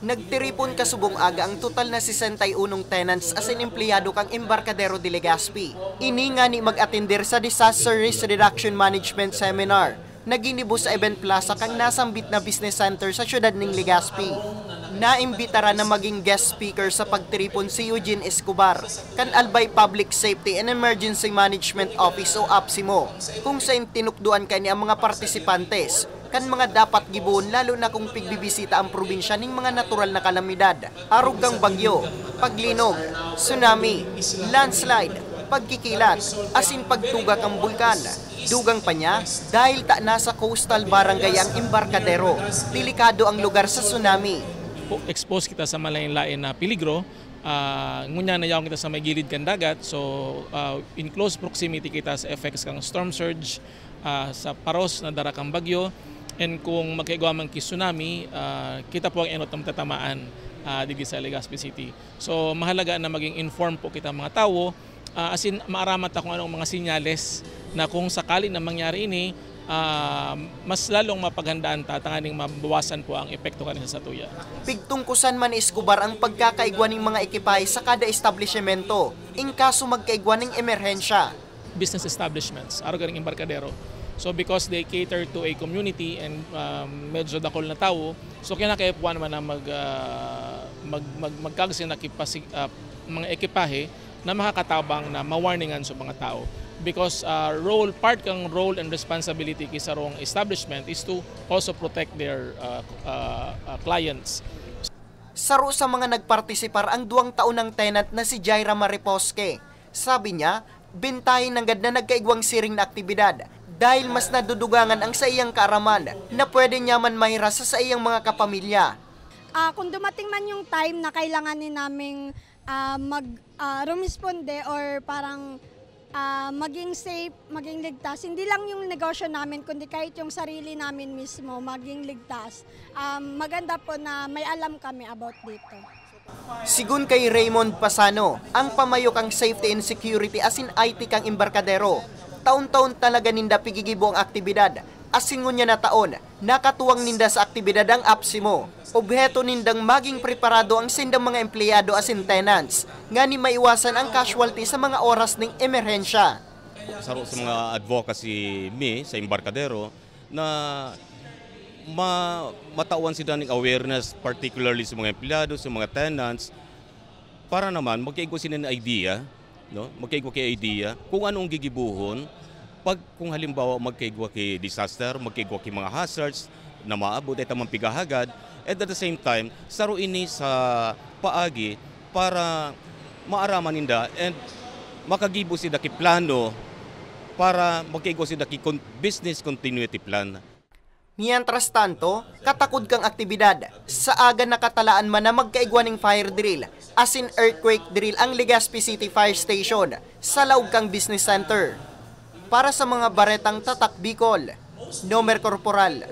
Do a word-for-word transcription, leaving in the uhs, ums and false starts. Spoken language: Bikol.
Nagtiripon kasubong aga ang total na sesenta y unong tenants asin empleyado kan Embarcadero de Legazpi. Ini ngani mag-atender sa Disaster Risk Reduction Management Seminar na ginibo sa Event Plaza kan nasambit na business center sa siyudad nin Legazpi. Naimbitaran na magin guest speaker sa pagtiripon si Eugene Escobar, kan Albay Public Safety and Emergency Management Office o APSEMO, kung sain tinukdoan kaini ang mga partisipantes kan mga dapat gibohon, lalo na kung pigbibisita ang probinsya ning mga natural na kalamidad, arog kan bagyo, paglinog, tsunami, landslide, pagkikilat, asin pagtuga kan bulkan. Dugang pa niya, dahil ta nasa coastal barangay ang Embarcadero, delikado ang lugar sa tsunami. Expose kita sa malain-lain na peligro. Ah, ngunyan na yaon kita sa may gilid kan dagat, so ah, in close proximity kita sa effects kan storm surge, ah, sa paros na dara kan bagyo, and kung magkaigwa man ki tsunami, ah, kita po ang enot na matatamaan ah, digdi sa Legazpi City. So mahalaga na maging informed po kita mga tawo, ah, asin maaraman ta kung anong mga sinyales na kung sakali na mangyari ini, ah, mas lalong mapaghandaan ta tanganing mabawasan po ang epekto kaini sa satuya. Pigtungkusan man ni Escobar ang pagkakaigwa ning mga ekipahe sa kada establisyemento, in kaso magkaigwa ning emerhensya. Business establishments, arog kaning Embarcadero. So because they cater to a community and um, medyo dakul na tawo, so kinakaipuhan naman na mag, ah, mag, mag, magkagsi na kipasi, ah, mga ekipahe na makakatabang na ma-warningan sa mga tao. Because ah, role, part kang role and responsibility ki sarong establishment is to also protect their ah, ah, ah, clients. Saro sa mga nagpartisipar ang duwang taon nang tenant na si Jaira Mariposque. Sabi niya, bentahe nanggad na nagkaigwang siring na aktibidad dahil mas nadudugangan ang saiyang kaaraman na pwede niya man mahira sa saiyang mga kapamilya. Ah, kung dumating man yung time na kailangan ni naming ah, mag ah, rumisponde or parang ah, maging safe, maging ligtas, hindi lang yung negosyo namin kundi kahit yung sarili namin mismo maging ligtas. Um, maganda po na may alam kami about dito. Sigun kay Raymond Pasano, ang pamayo kan Safety and Security asin I T kan Embarcadero, taon-taon talaga ninda pigigibo ang aktibidad, asin ngunyan na taon, nakatuwang ninda sa aktibidad ang APSEMO. Obheto nindang maging preparado ang sindang mga empleyado asin tenants, ngani maiwasan ang casualty sa mga oras ning emerhensya. Saro sa mga advocacy mi sa Embarcadero na ma matawan sila ning awareness, particularly sa mga empleyado, sa mga tenants, para naman magkaigwa sila ng idea, no? Magkaigwa ki idea kung ano ang gigibohon pag, kung halimbawa, magkaigwa ki disaster, magkaigwa ki mga hazards na maabot, ay tamang pighahagad, and at the same time, saro ini sa paagi para maaraman ninda and makagibo sila ki plano para magkaigwa sila ki con- business continuity plan. Mientras tanto, katakod kang aktibidad, sa aga nakatalaan man na magkaigwa ning fire drill asin earthquake drill ang Legazpi City Fire Station sa laog kang business center. Para sa mga baretang Tatak Bicol, Nomer Corporal.